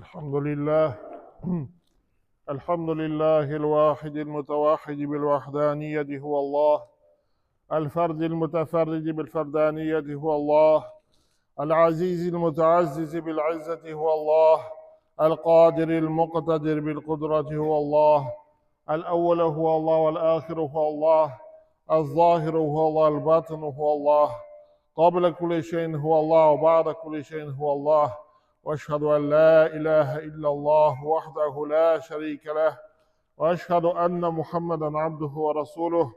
الحمد لله الحمد لله الواحد المتوحد بالوحدانية هو الله الفرد المتفرد بالفردانية هو الله العزيز المتعزز بالعزة هو الله القادر المقتدر بالقدرة هو الله الأول هو الله والآخر هو الله الظاهر هو الله الباطن هو الله قبل كل شيء هو الله وبعد كل شيء هو الله واشهد ان لا اله الا الله وحده لا شريك له واشهد ان محمدا عبده ورسوله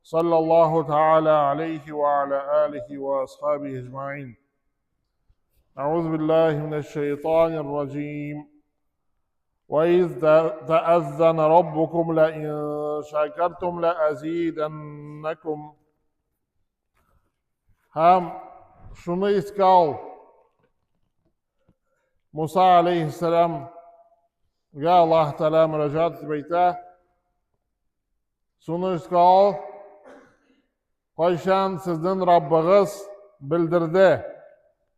صلى الله تعالى عليه وعلى اله واصحابه اجمعين اعوذ بالله من الشيطان الرجيم وإذ تأذن ربكم لئن شكرتم لأزيدنكم Һәм шуны искә ал. Муса алейхиссәламгә Аллаһ Тәгалә мөрәҗәгать итеп әйтә. Шуны искә ал. Кайчан сезнең Раббыгыз белдерде,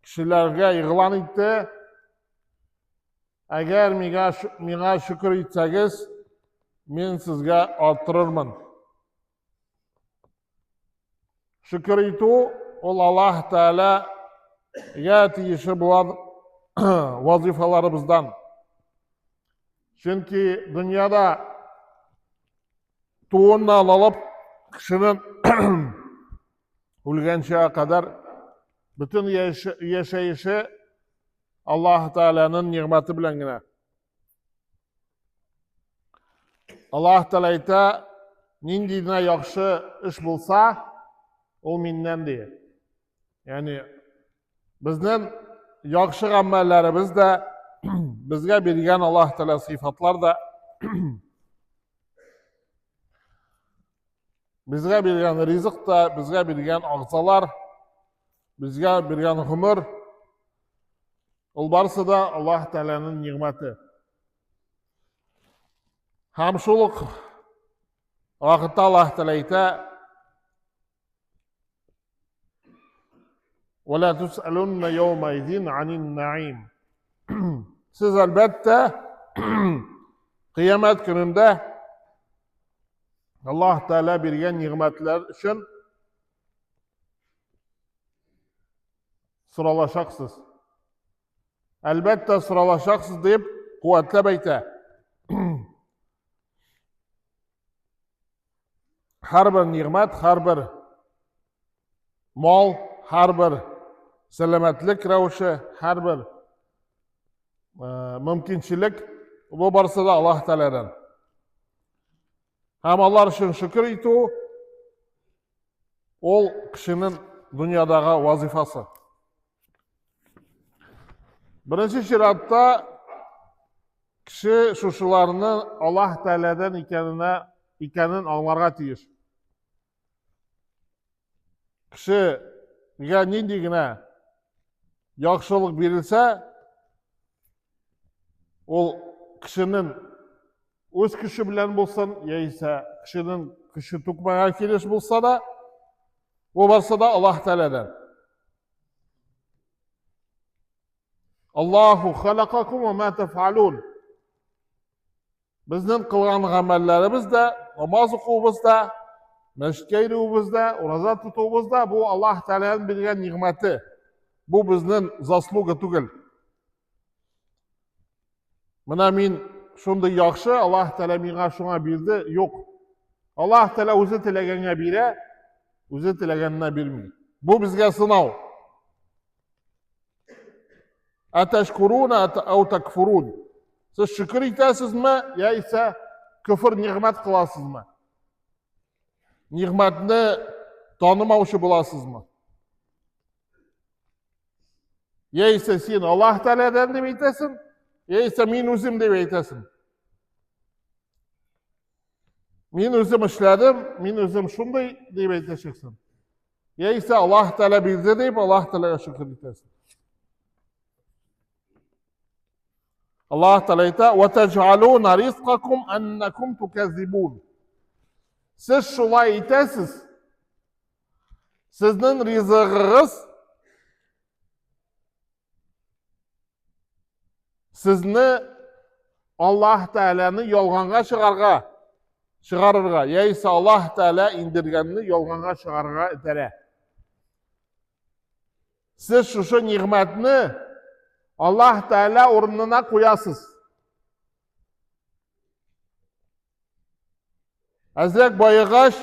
кешеләргә игълан итте, әгәр миңа, миңа шөкер итсәгез, мин сезгә арттырырмын. Шөкер итү ул Аллаһ Тәгаләгә тиешле булган вазифаларыбыздан. Чөнки дөньяда тууыннан алып кешенең үлгәнчә кадәр бөтен яшәеше Аллаһ Тәгаләнең нигъмәте белән генә. Аллаһ Тәгалә әйтә, нинди генә яхшы эш булса, ул миннән ди. Ягъни безнең яхшы гамәлләребез дә, безгә биргән Аллаһ Тәгалә сыйфатлар да, безгә биргән ризык та, безгә биргән агзалар, безгә биргән гомер, Ул барысы да Аллаһ Тәгаләнең нигъмәте. Һәм шул ук вакытта Аллаһ Тәгалә әйтә: "Вала тусалунна яума изин анин наим." Сез әлбәттә кыямәт көнендә Аллаһ Тәгалә биргән нигъмәтләр өчен соралачаксыз. Әлбәттә, соралачаксыз дип куәтләп әйтә. Һәрбер нигъмәт, һәрбер мал, һәрбер сәламәтлек рәвеше, һәрбер мөмкинчелек бу барысы да Аллаһ Тәгаләдән. Һәм алар өчен шөкер итү ул кешенең дөньядагы вазифасы. Беренче чиратта кеше шушыларны Аллаһ Тәгаләдән икәненә икәнен аңларга тиеш. Кешегә нинди генә яхшылык бирелсә, ул кешенең үз көче белән булсын, яисә кешенең көче түкмәгән килеш булса да, бу барсы да Аллаһ Тәгаләдән. Аллаһу халакакум ва ма тафалун. Безнең кылган гамәлләребез дә, намаз укуыбыз да, мәчеткә йөрүебез дә, ураза тотуыбыз да бу Аллаһ Тәгаләнең биргән нигъмәте. Бу безнең заслуга түгел. Менә мин шундый яхшы, Аллаһ Тәгалә миңа шуңа бирде. Юк. Аллаһ Тәгалә үзе теләгәнгә бирә, үзе теләгәненә бирми. Бу безгә сынау. Аташкуруна ау такфурун. Сез шөкер итәсезме, яисә көфер нигъмәт кыласызмы? Нигъмәтне танымаучы буласызмы? Яисә син Аллаһ Тәгаләдән дип әйтәсең, яисә мин үзем дип әйтәсең. Мин үзем эшләдем, мин үзем шундый дип әйтәчәксең. Яисә Аллаһ Тәгалә бирде дип, Аллаһ Тәгаләгә шөкер итәсең. Аллаһ Тәгалә әйтә: "Ва таҗалуна ризкакум аннакум туказзибун." Сез шулай итәсез. Сезнең ризыгыгыз. Сезне Аллаһ Тәгаләне ялганга чыгарга, чыгарырга, яисә Аллаһ Тәгалә индергәнне ялганга чыгарырга этәрә. Сез шушы нигъмәтне Аллаһ Тәгалә урынына куясыз. Әзрәк баегач,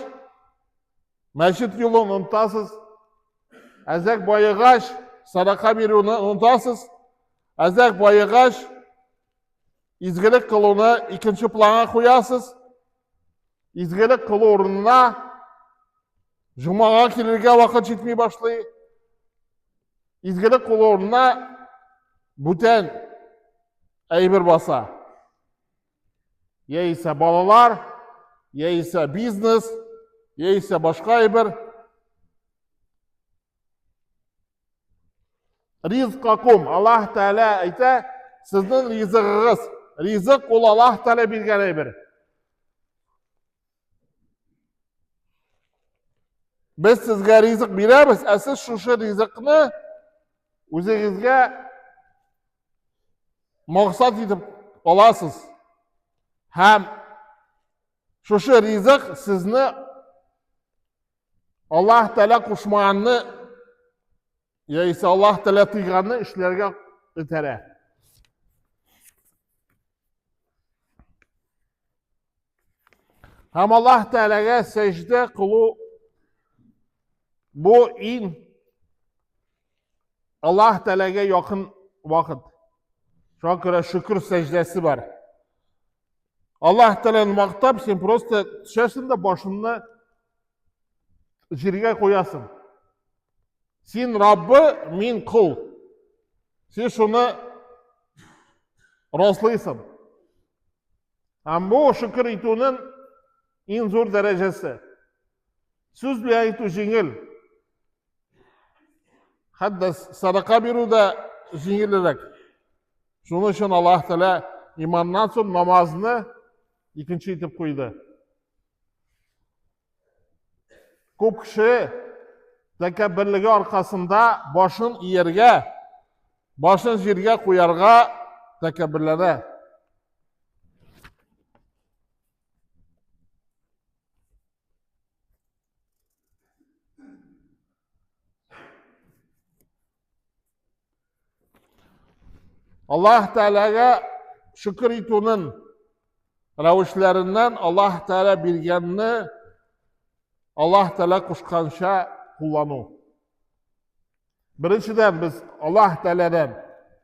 мәчет юлын онытасыз. Әзрәк баегач, садака бирүне онытасыз. Әзрәк баегач, изгелек кылуны икенче планга куясыз. Изгелек кылу урынына җомага килергә вакыт җитми башлый. Изгелек кылу урынына бүтән әйбер баса. Яисә балалар, яисә бизнес, яисә башка әйбер. Ризкакум, Аллаһ Тәгалә әйтә, сезнең ризыгыгыз. Ризык ул Аллаһ Тәгалә биргән әйбер. Без сезгә ризык бирәбез, ә сез шушы ризыкны үзегезгә максат итеп аласыз. Һәм шушы ризык сезне Аллаһ Тәгалә кушмаганны яисә Аллаһ Тәгалә тыйганны эшләргә этәрә. Һәм Аллаһ Тәгаләгә сәҗдә кылу бу иң Аллаһ Тәгаләгә якын вакыт. Шуңа күрә шөкер сәҗдәсе бар. Аллаһ Тәгаләне мактап, син просто төшәсең дә башыңны җиргә куясың. Син Раббы, мин кол. Син шуны раслыйсың. Һәм бу шөкер итүнең иң зур дәрәҗәсе. Сүз белән әйтү җиңел. Хәтта садака бирү дә җиңелрәк. Шуның өчен Аллаһ Тәгалә иманнан соң намазны икенче итеп куйды. Күп кеше тәкәбберлеге аркасында башын ияргә, башын җиргә куярга тәкәбберләнә. Аллаһ Тәгаләгә шөкер итүнең рәвешләреннән Аллаһ Тәгалә биргәнне Аллаһ Тәгалә кушканча куллану. Беренчедән без Аллаһ Тәгаләдән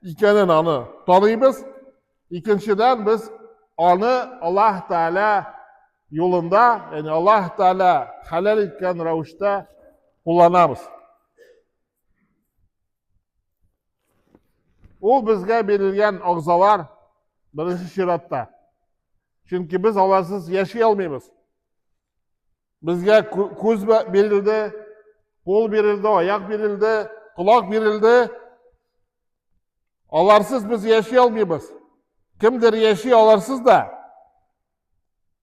икәнен аны таныйбыз. Икенчедән без аны Аллаһ Тәгалә юлында, ягъни Аллаһ Тәгалә хәләл иткән рәвештә кулланабыз. Ул безгә бирелгән агзалар беренче чиратта. Чөнки без аларсыз яши алмыйбыз. Безгә күз бирелде, кул бирелде, аяк бирелде, колак бирелде. Аларсыз без яши алмыйбыз. Кемдер яши аларсыз да.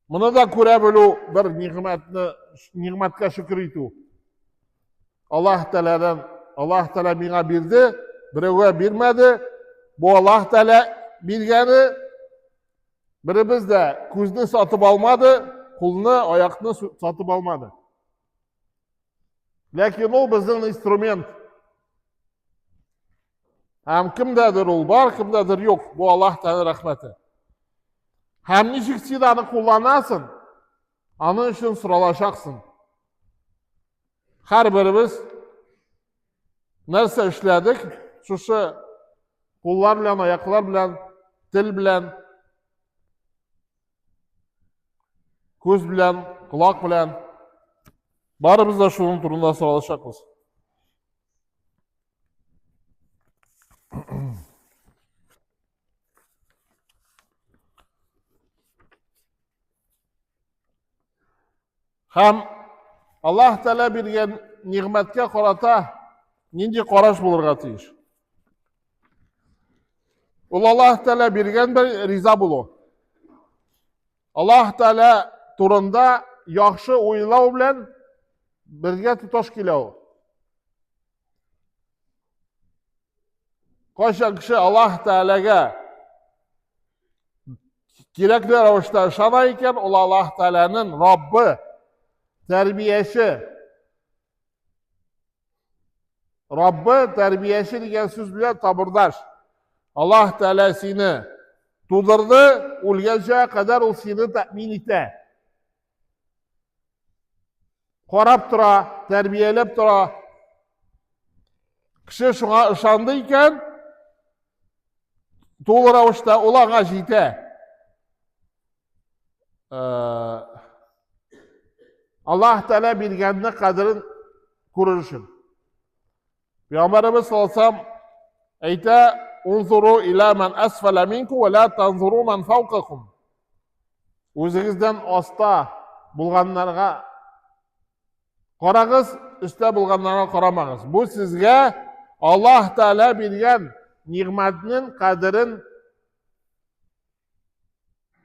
Моны да күрә белү бер нигъмәтне, нигъмәткә шөкер итү. Аллаһ Тәгаләдән, Аллаһ Тәгалә миңа бирде, берәүгә бирмәде. Бу Аллаһ Тәгалә биргәне. Беребез дә күзне сатып алмады, кулны, аякны сатып алмады. Ләкин ул безнең инструмент. Һәм кемдәдер ул бар, кемдәдер юк. Бу Аллаһ Тәгалә рәхмәте. Һәм ничек син аны кулланасың, аның өчен соралачаксың. Һәрберебез нәрсә эшләдек, шушы куллар белән, аяклар белән, тел белән, күз белән, колак белән барыбыз да шуның турында соралачакбыз. Һәм Аллаһ Тәгалә биргән нигъмәткә карата нинди караш булырга тиеш? Ул Аллаһ Тәгалә биргән бер риза булу. Аллаһ Тәгалә турында яхшы уйлау белән бергә тоташ килә ул. Кайчан кеше Аллаһ Тәгаләгә Кирәкле рәвештә ышана икән, ул Аллаһ Тәгаләнең Раббы, тәрбияче. Раббы, тәрбияче дигән сүз белән табырдаш. Аллаһ Тәгалә сине тудырды, үлгәнчә кадәр ул сине тәэмин итә. Карап тора, тәрбияләп тора. Кеше шуңа ышанды икән, тулы рәвештә ул аңа җитә. Аллаһ Тәгалә биргәнне кадерен күрер өчен. Пәйгамбәребез саллаллаху әйтә, "Унзуру иля ман асфала минкум ва ла танзуру ман фawqakum." Үзегездән аста булганнарга карагыз, өстә булганнарга карамагыз. Бу сезгә Аллаһ Тәгалә биргән нигъмәтнең кадерен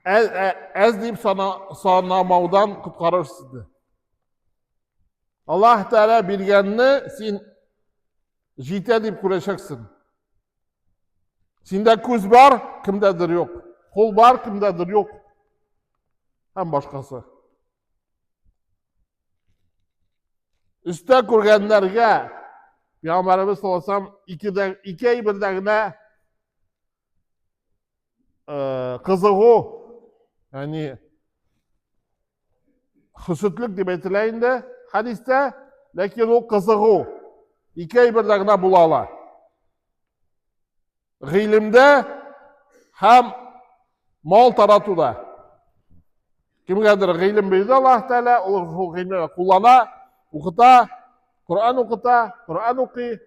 әз дип санамаудан коткарыр сезне. Аллаһ Тәгалә биргәнне син җитә дип күрәчәксең. Синдә күз бар, кемдәдер юк. Кул бар, кемдәдер юк. Һәм башкасы. Өстә күргәннәргә Пәйгамбәребез саллаллаху алейһи ва саллям ике әйбердә генә кызыгу, ягъни хөсетлек дип әйтелә инде хәдистә, ләкин ул кызыгу ике әйбердә генә була ала. Гыйлемдә һәм мал таратуда. Кемгәдер гыйлем бирде Аллаһ Тәгалә, ул шул гыйлемне куллана, укыта, Коръән укыта, Коръән укый.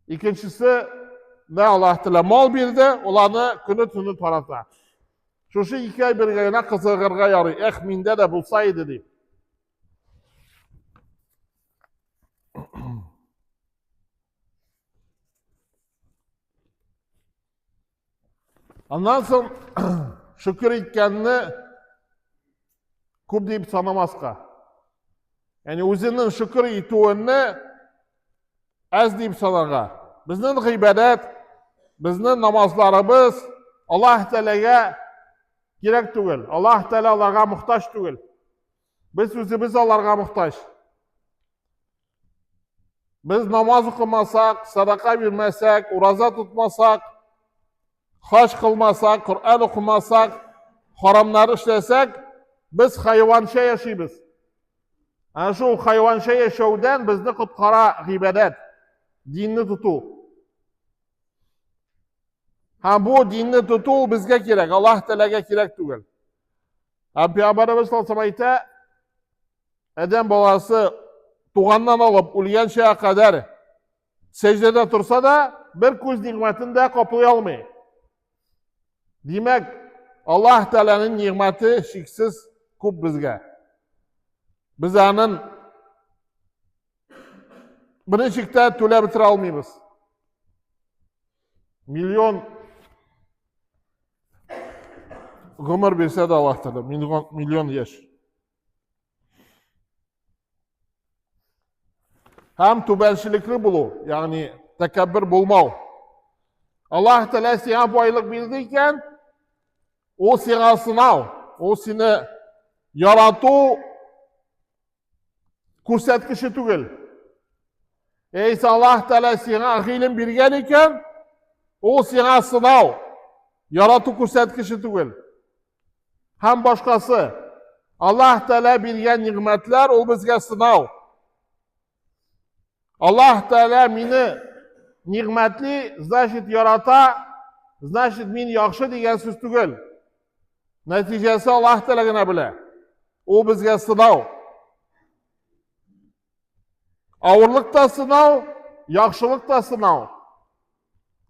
Икенчесе, дә Аллаһ Тәгалә мал бирде, ул аны көне-төне тарата. Шушы ике әйбергә генә кызыгырга ярый. Эх, миндә дә булса иде дип. Аннан соң шөкер иткәнне күп дип санамаска. Ягъни үзенең шөкер итүенне әз дип санарга. Безнең гыйбадәт, безнең намазларыбыз Аллаһ Тәгаләгә кирәк түгел. Аллаһ Тәгалә аларга мохтаҗ түгел. Без үзебез аларга мохтаҗ. Без намаз укымасак, садака бирмәсәк, ураза тотмасак, хаҗ кылмасак, Коръән укымасак, харамнар эшләсәк, без хайванча яшибез. Ә шул хайванча яшәүдән безне коткара гыйбадәт, динне тоту. Һәм бу динне тоту безгә кирәк, Аллаһ Тәгаләгә кирәк түгел. Һәм Пәйгамбәребез саллаллаху алейһи әйтә, Адәм баласы туганнан алып үлгәнчә кадәр сәҗдәдә торса да, бер күз нигъмәтен дә каплый алмый. Димәк, Аллаһ Тәгаләнең нигъмәте чиксез күп безгә. Без аның берничек тә түләп бетерә алмыйбыз. Миллион гомер бирсә дә Аллаһ Тәгалә, миллион, миллион яшь. Һәм түбәнчелекле булу, ягъни тәкәббер булмау. Аллаһ Тәгалә сиңа байлык бирде икән, ул сиңа сынау, ул сине ярату күрсәткече түгел. Яисә Аллаһ Тәгалә сиңа гыйлем биргән икән, ул сиңа сынау, ярату күрсәткече түгел. Һәм башкасы. Аллаһ Тәгалә биргән нигъмәтләр ул безгә сынау. Аллаһ Тәгалә мине нигъмәтли, значит ярата, значит мин яхшы дигән сүз түгел. Нәтиҗәсе Аллаһ Тәгалә генә белә. Ул безгә сынау. Авырлык та сынау, яхшылык та сынау.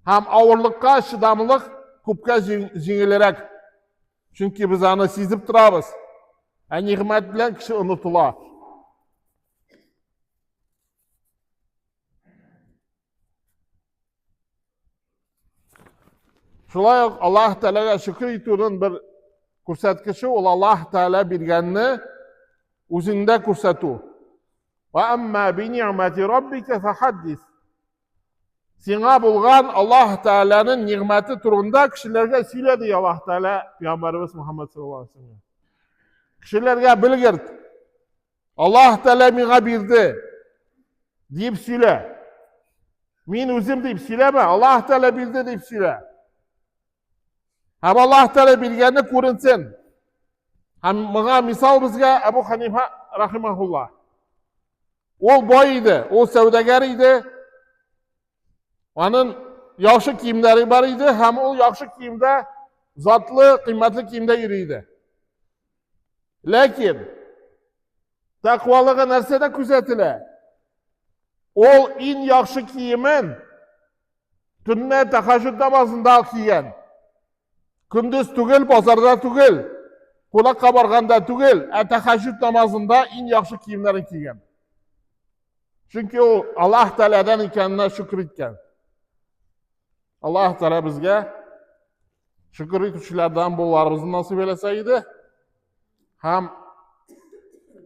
Һәм авырлыкка чыдамлык күпкә җиңелрәк. Чөнки без аны сизеп торабыз. Ә нигъмәт белән кеше онытыла. Шулай ук Аллаһ Тәгаләгә шөкер итүнең бер күрсәткече ул Аллаһ Тәгалә биргәнне үзеңдә күрсәтү. Ва амма би ни'мати раббика фахаддис. Сиңа булган Аллаһ Тәгаләнең нигъмәте турында кешеләргә сөйлә, ди Аллаһ Тәгалә пәйгамбәребез Мухаммад саллаллаһу алейһи вәсәлләм. Кешеләргә белгерт. Аллаһ Тәгалә миңа бирде дип сөйлә. Мин үзем дип сөйләмә, Аллаһ Тәгалә бирде дип сөйлә. Һәм Аллаһ Тәгалә биргәне күренсен. Һәм моңа мисал безгә Әбу Ханифа рахимахулла. Ул бай иде, ул сәүдәгәр иде. Аның яхшы киемнәре бар иде һәм ул яхшы киемдә, затлы, кыйммәтле киемдә йөри иде. Ләкин тәкъвалыгы нәрсәдә күзәтелә? Ул иң яхшы киемен төнлә тәхәҗҗүд намазында кигән. Көндез түгел, базарда түгел, кунакка барганда түгел, ә тәхәҗҗүд намазында иң яхшы киемнәрен кигән. Чөнки ул Аллаһ Тәгаләдән икәненә шөкер иткән. Аллаһ Тәгалә безгә шөкер итүчеләрдән булуларыбызны насыйп әйләсә иде. Һәм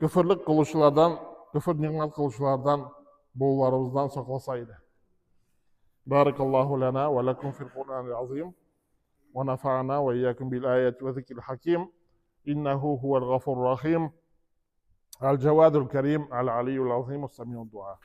көферлек кылучылардан, көфер нигъмәт кылучылардан булуларыбыздан сакласа иде. Баракаллаһу лана ва лакум фил Кур'анил азим. ونفعنا وإياكم بالآيات وذكر الحكيم إنه هو الغفور الرحيم الجواد الكريم العلي العظيم السميع الدعاء.